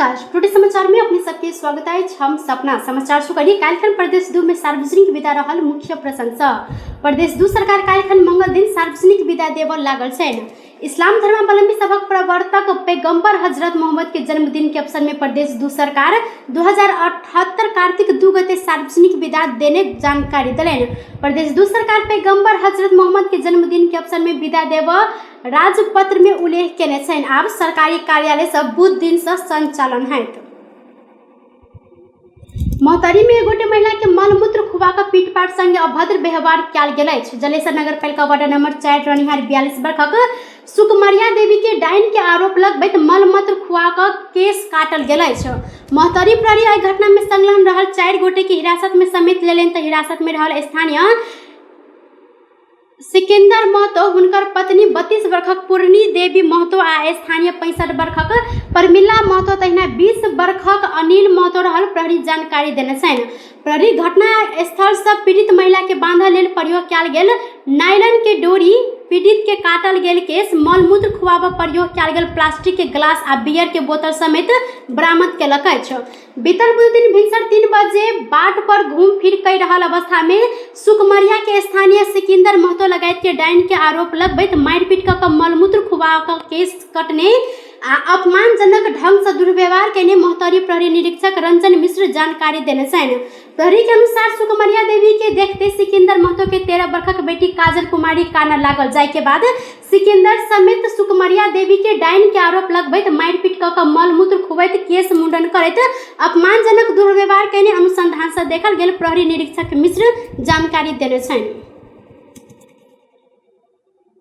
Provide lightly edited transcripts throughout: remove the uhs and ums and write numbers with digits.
नमस्कार, टुडे समाचार में अपने सबके स्वागत अछि। हम सपना समाचार शुरू करी। काल्हिखन प्रदेश 2 में सार्वजनिक विदा रहल मुख्य प्रशंसा। प्रदेश 2 सरकार काल्हिखन मंगल दिन सार्वजनिक विदा देबऽ लागल छनि। इस्लाम धर्मावलंबी सभक प्रवर्तक पैगंबर हजरत मोहम्मद के जन्मदिन के अवसर में प्रदेश 2 सरकार 2078 कार्तिक 2 गते सार्वजनिक विदा देने जानकारी देलनि। प्रदेश 2 सरकार पैगंबर हजरत मोहम्मद के जन्मदिन के अवसर में विदा देबऽ राजपत्र में उल्लेख केने छनि। आब सरकारी कार्यालय सब बुध दिन से संचालन हैत। महोत्तरी में एक गोटे महिला के मलमूत्र खुआ कऽ पीटपाट संगे अभद्र व्यवहार कयल गेल अछि। जलेसर नगर पालिका वार्ड नंबर 4 रहनिहार 42 वर्षक सुकमरिया देवी के डाइन के आरोप लगबैत मलमूत्र खुआ कऽ केस काटल गेल अछि। महोत्तरी प्रहरी एहि घटना में संलग्न रहल 4 गोटे के हिरासत में समेत लेलनि तऽ हिरासत में रहल स्थानीय सिकंदर महतो, हुनकर पत्नी 32 वर्षक पूर्णी देवी महतो आ स्थानीय 65 वर्षक प्रमिला महतो तहिना 20 वर्षक अनिल महतो रहल प्रहरी जानकारी देने छनि। प्रहरी घटना स्थल सँ पीड़ित महिला के बांधय लेल प्रयोग कयल गेल नायलन के डोरी, पीड़ित के काटल गेल केश, मलमूत्र खुआबऽ प्रयोग कयल गेल प्लास्टिक के ग्लास आ बियर के बोतल समेत बरामद केलक अछि। बीतल बुधदिन भिनसर 3 बजे बाट पर घूम फिर कई रहल अवस्था में सुकमरिया के स्थानीय सिकंदर महतो लगायत के डाइन के आरोप लगबैत मारिपीट कऽ मलमूत्र खुआ कऽ केस कटने आ अपमानजनक ढंग से दुर्व्यवहार केने महोत्तरी प्रहरी निरीक्षक रंजन मिश्र जानकारी देने छनि। प्रहरी के अनुसार सुकमरिया देवी के देखते सिकंदर महतो के 13 वर्षक बेटी काजल कुमारी कानऽ लागल, जाहि के बाद सिकंदर समेत सुकमरिया देवी के डाइन के आरोप लगबैत मारिपीट कऽ कऽ मलमूत्र खुबैत केस मुंडन करैत अपमानजनक दुर्व्यवहार केने अनुसंधान से देखल गेल प्रहरी निरीक्षक मिश्र जानकारी देने छनि।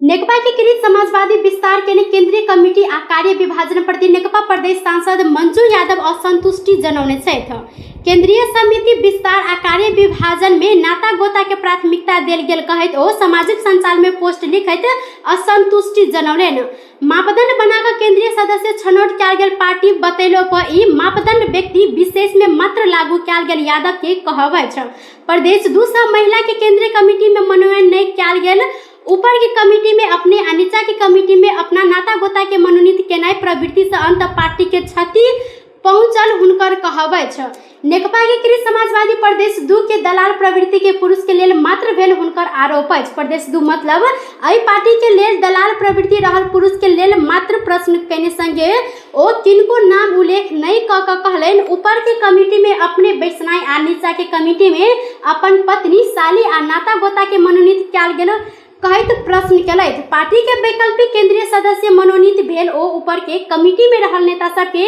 नेकपा के कृत समाजवादी विस्तार केने केंद्रीय कमिटी आ कार्य विभाजन प्रति नेकपा प्रदेश सांसद मंजू यादव असंतुष्टि जनौने छथि। केंद्रीय समिति विस्तार आ कार्य विभाजन में नाता गोता के प्राथमिकता देल गेल कहैत ओ सामाजिक संचार में पोस्ट लिखैत असंतुष्टि जनौलनि। मापदंड बना कऽ केंद्रीय सदस्य छनौट कयल गेल पार्टी बतैलो पर ई मापदंड व्यक्ति विशेष में मात्र लागू कयल गेल यादव के कहब अछि। प्रदेश 2 सँ महिला के केंद्रीय कमिटी में मनोनयन नहि कयल गेल, ऊपर के कमिटी में अपने आ नीचा के कमिटी में अपना नाता गोता के मनोनीत केनाइ प्रवृत्ति से अंत पार्टी के क्षति पहुंचल हुनकर कहब अछि। नेकपा के कृत समाजवादी प्रदेश 2 के दलाल प्रवृत्ति के पुरुष के लेल मात्र भेल हुनकर आरोप अछि। प्रदेश 2 मतलब एहि पार्टी के लेल दलाल प्रवृत्ति रहल पुरुष के लेल मात्र प्रश्न केने संगे ओ किनको नाम उल्लेख नहि कऽ कऽ कहलनि, ऊपर के कमिटी में अपने बैसनाइ आ नीचा के कमिटी में अपन पत्नी, साली आ नाता गोता के मनोनीत कयल गेल कहैत प्रश्न केलथि। पार्टी के वैकल्पिक केंद्रीय सदस्य मनोनीत भेल ओ ऊपर के कमिटी में रहल नेता सबके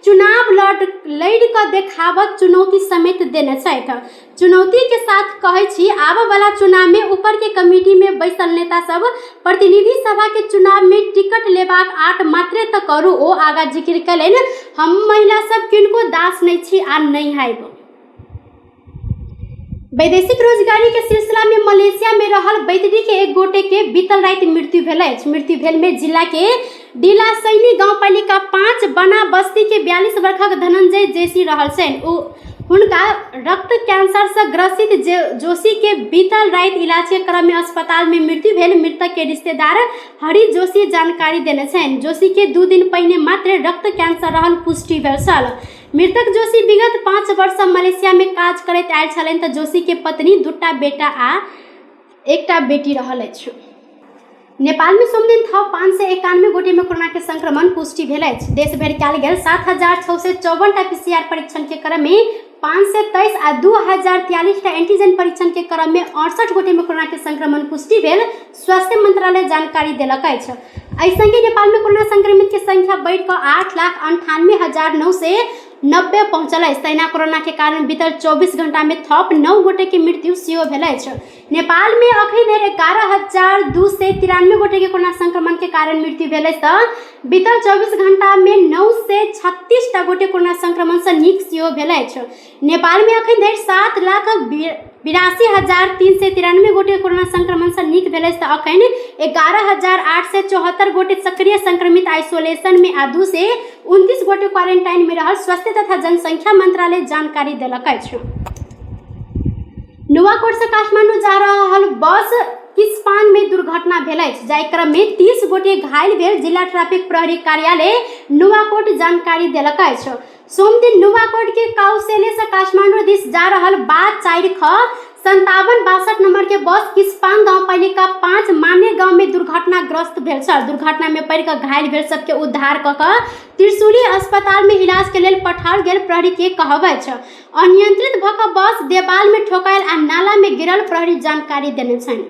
चुनाव लड़ि कऽ देखाबक चुनौती समेत देने छथि। चुनौती के साथ कहै छी, आबऽ वाला चुनाव में ऊपर के कमिटी में बैसल नेता सब प्रतिनिधि सभा के चुनाव में टिकट लेबाक आँट मात्रे तऽ करू। ओ आगा जिक्र केलनि, हम महिला सब किनको दास नहि छी आ नहि हैब। वैदेशिक रोजगारी के सिलसिला में मलेशिया में रहल बैतडी के एक गोटे के बीतल राति मृत्यु भेल अछि। मृत्यु भेल में जिला के डीलासैनी गांवपालिका 5 बना बस्ती के 42 वर्षक धनंजय जेसी रहल छनि। ओ हुनका रक्त कैंसर से ग्रसित जोशी के बीतल राति इलाज के क्रम में अस्पताल में मृत्यु भेल मृतक के रिश्तेदार हरि जोशी जानकारी देने छनि। जोशी के 2 दिन पहिने मात्र रक्त कैंसर रहल पुष्टि भेल छल। मृतक जोशी विगत 5 वर्ष सँ मलेशिया में काज करैत आयल छलनि तऽ जोशी के पत्नी, 2टा बेटा आ 1टा बेटी रहल अछि। नेपाल में सोमदिन थप 591 गोटे में कोरोना के संक्रमण पुष्टि भेल अछि। देश भरि कयल गेल 7654 टा पीसीआर परीक्षण के क्रम में 523 आ 2043 टा एंटीजन परीक्षण के क्रम में 68 गोटे में कोरोना के संक्रमण पुष्टि भेल स्वास्थ्य मंत्रालय जानकारी देलक अछि। एहि संगे नेपाल में कोरोना संक्रमित के संख्या बढ़ि कऽ 8,98,990 पहुंचल अछि। तहिना कोरोना के कारण बीतल 24 घंटा में थप 9 गोटे के मृत्यु सेहो भेल अछि। नेपाल में अखन धरि 11,293 गोटे के कोरोना संक्रमण के कारण मृत्यु भेल अछि तऽ बीतल 24 घंटा में 936 टा गोटे कोरोना संक्रमण से नीक सेहो भेल अछि। नेपाल में अखन धरि 7,82,393 गोटे कोरोना संक्रमण से नीक भेल अछि तऽ अखन 11,874 गोटे सक्रिय संक्रमित आइसोलेशन में आ 229 गोटे क्वारेंटाइन में रहल स्वास्थ्य तथा जनसंख्या मंत्रालय जानकारी देलक अछि। नुवाकोट से काठमांडू जा रहल बस किसपान में दुर्घटना भेल अछि, जाहि क्रम में 30 गोटे घायल भेल जिला ट्रैफिक प्रहरी कार्यालय नुवाकोट जानकारी देलक अछि। सोमदिन नुवाकोट के काउसेले से काठमांडू दिस जा रहल बा 4 ख 5762 नंबर के बस किसपांग गाउँपालिका 5 माने गांव में दुर्घटनाग्रस्त भेल छल। दुर्घटना में पड़ि कऽ घायल भेल सबके उद्धार कऽ कऽ त्रिशूली अस्पताल में इलाज के लेल पठाओल गेल प्रहरी के कहब अछि। अनियंत्रित भऽ कऽ बस देवाल में ठोकायल आ नाला में गिरल प्रहरी जानकारी देने छनि।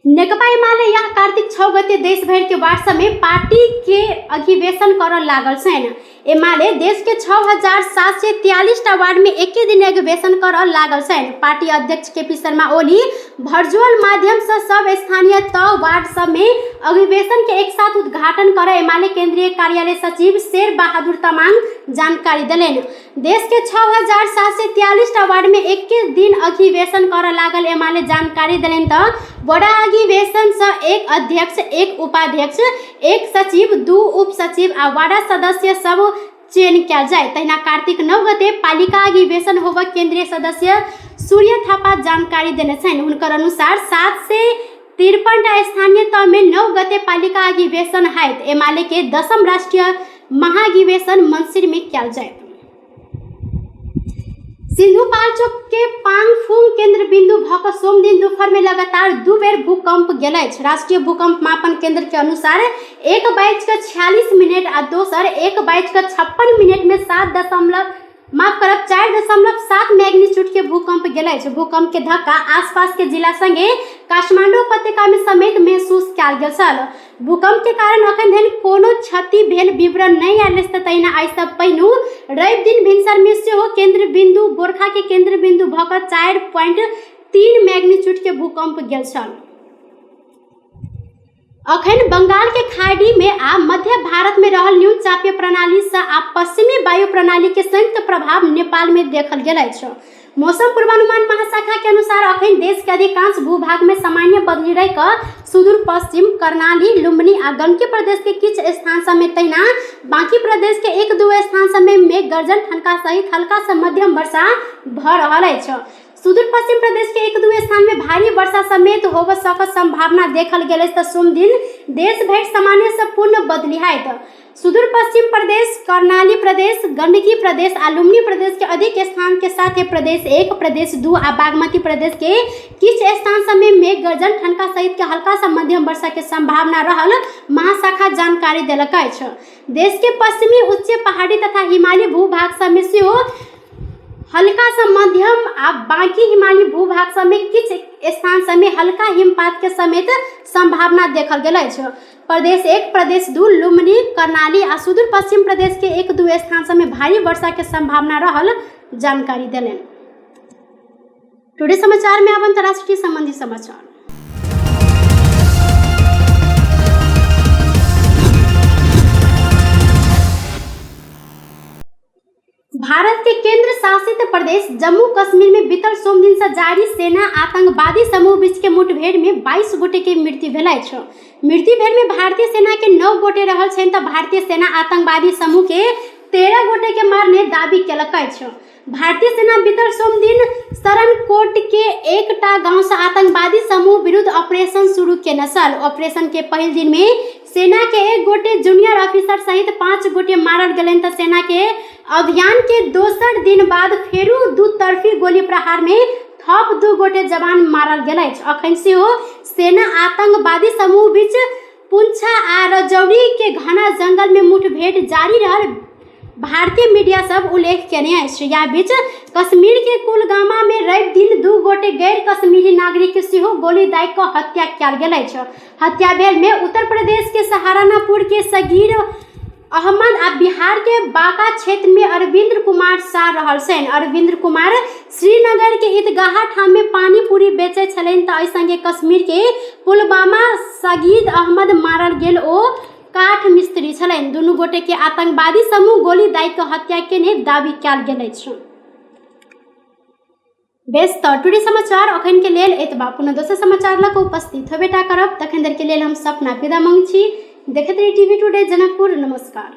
नेकपा एमाले यह कार्तिक 6 गते देश भरि के वार्ड सब में पार्टी के अधिवेशन करऽ लागल छनि। एमाले देश के 6743 टा वार्ड में एके दिन अधिवेशन करऽ लागल छनि। पार्टी अध्यक्ष केपी शर्मा ओली वर्चुअल माध्यम से सब स्थानीय तह वार्ड सब में अधिवेशन के एक साथ उद्घाटन करऽ एमाले केंद्रीय कार्यालय सचिव शेर बहादुर तमांग जानकारी देलनि। देश के 6743 टा वार्ड में एके दिन अधिवेशन करऽ लागल एमाले जानकारी देलनि तऽ वडा अधिवेशन से 1 अध्यक्ष, 1 उपाध्यक्ष, 1 सचिव, 2 उप सचिव आ वाडा सदस्य सब चयन कयल जाय। तहिना कार्तिक 9 गते पालिका अधिवेशन होबऽ केंद्रीय सदस्य सूर्य थापा जानकारी देने छनि। हुनकर अनुसार 753 टा स्थानीय तह में 9 गते पालिका अधिवेशन होयत। एमाले के 10म राष्ट्रीय महाधिवेशन मंसिर में कयल जायत। सिंधुपाल्चोक के पांगफुंग केंद्र बिंदु भऽ कऽ सोमदिन दुपहर में लगातार 2 बेर भूकंप गेल अछि। राष्ट्रीय भूकंप मापन केंद्र के अनुसार 1:46 आ दोसर 1:56 में 4.7 मैग्नीट्यूड के भूकंप गेल अछि। भूकंप के धक्का आसपास के जिला संगे काठमांडू उपत्यका में समेत महसूस कयल गेल छल। भूकंप के कारण अखन धरि कोनो क्षति भेल विवरण नहि आयल अछि। तहिना आइ सँ पहिनहु रवि दिन भिनसर में सेहो केंद्र बिंदु गोरखा के केंद्र बिंदु भऽ कऽ 4.3 मैग्नीट्यूड के भूकंप गेल छल। अखन बंगाल के खाड़ी में आ मध्य भारत में रहल न्यून चापीय प्रणाली से आ पश्चिमी वायु प्रणाली के संयुक्त प्रभाव नेपाल में देखल गेल अछि। मौसम पूर्वानुमान महाशाखा के अनुसार अखन देश के अधिकांश भूभाग में सामान्य बदली रहि कऽ सुदूर पश्चिम कर्णाली, लुम्बिनी आ गंडकी प्रदेश के किछु स्थान सब में तहिना बाकी प्रदेश के 1-2 स्थान सब में मेघ गर्जन ठनका सहित हल्का से मध्यम वर्षा भऽ रहल अछि। सुदूर पश्चिम प्रदेश के 1-2 स्थान में भारी वर्षा समेत होबय सकत संभावना देखल गेल अछि। तऽ सोमदिन देश भरि सामान्य से पूर्ण बदली होयत। सुदूर पश्चिम प्रदेश, कर्णाली प्रदेश, गंडकी प्रदेश आ लुम्बिनी प्रदेश के अधिक स्थान के साथ प्रदेश 1, प्रदेश 2 आ बागमती प्रदेश के किछु स्थान सब में मेघ गर्जन ठनका सहित के हल्का से मध्यम वर्षा के संभावना रहल महाशाखा जानकारी देलक अछि। देश के पश्चिमी उच्च पहाड़ी तथा हिमालयी भूभाग सब में सेहो हल्का से मध्यम आ बाकी हिमालयी भूभाग सब में किछु स्थान सब में हल्का हिमपात के समेत संभावना देखल गेल अछि। प्रदेश 1, प्रदेश 2, लुम्बिनी, कर्णाली आ सुदूर पश्चिम प्रदेश के 1-2 स्थान सब में भारी वर्षा के संभावना रहल जानकारी देलनि। टुडे समाचार में अब अंतर्राष्ट्रीय संबंधी समाचार। भारत के केंद्र शासित प्रदेश जम्मू कश्मीर में बीतल सोमदिन से जारी सेना आतंकवादी समूह बीच के मुठभेड़ में 22 गोटे के मृत्यु भेल अछि। मृत्यु भेल में भारतीय सेना के 9 गोटे रहल छनि तऽ भारतीय सेना आतंकवादी समूह के 13 गोटे के मारने दावी केलक अछि। भारतीय सेना बीतल सोमदिन शरणकोट के एकटा गांव से आतंकवादी समूह विरुद्ध ऑपरेशन शुरू केने छल। ऑपरेशन के पहिल दिन में सेना के 1 गोटे जूनियर ऑफिसर सहित 5 गोटे मारल गेलनि तऽ सेना के अभियान के दोसर दिन बाद फेरू दू तरफी गोली प्रहार में थप 2 गोटे जवान मारल गेल अछि। अखन सेहो सेना आतंकवादी समूह बीच पुंछा आ रजौरी के घना जंगल में मुठभेड़ जारी रहल भारतीय मीडिया सब उल्लेख केने अछि। या बीच कश्मीर के कुलगामा में रवि दिन 2 गोटे गैर कश्मीरी नागरिक के सेहो गोली दागि कऽ हत्या कयल गेल अछि। हत्या भेल में उत्तर प्रदेश के सहारनपुर के सगीर अहमद आ बिहार के बांका क्षेत्र में अरविंद्र कुमार शाह रहल छनि। अरविंद्र कुमार श्रीनगर के ईदगाह ठाम में पानी पूरी बेचै छलनि तऽ एहि संगे कश्मीर के पुलवामा सगीर अहमद मारल गेल ओ काठ मिस्त्री छलनि। दुनू गोटे के आतंकवादी समूह गोली दागि कऽ हत्या केने दावी कयल गेल अछि। बेस तऽ टुडे समाचार अखन के लेल एतबा। पुनः दोसर समाचार लऽ कऽ उपस्थित होबे टा करब। तखन धरि के लेल हम सपना विदा मांग छी। देखैत रही टीवी टुडे जनकपुर। नमस्कार।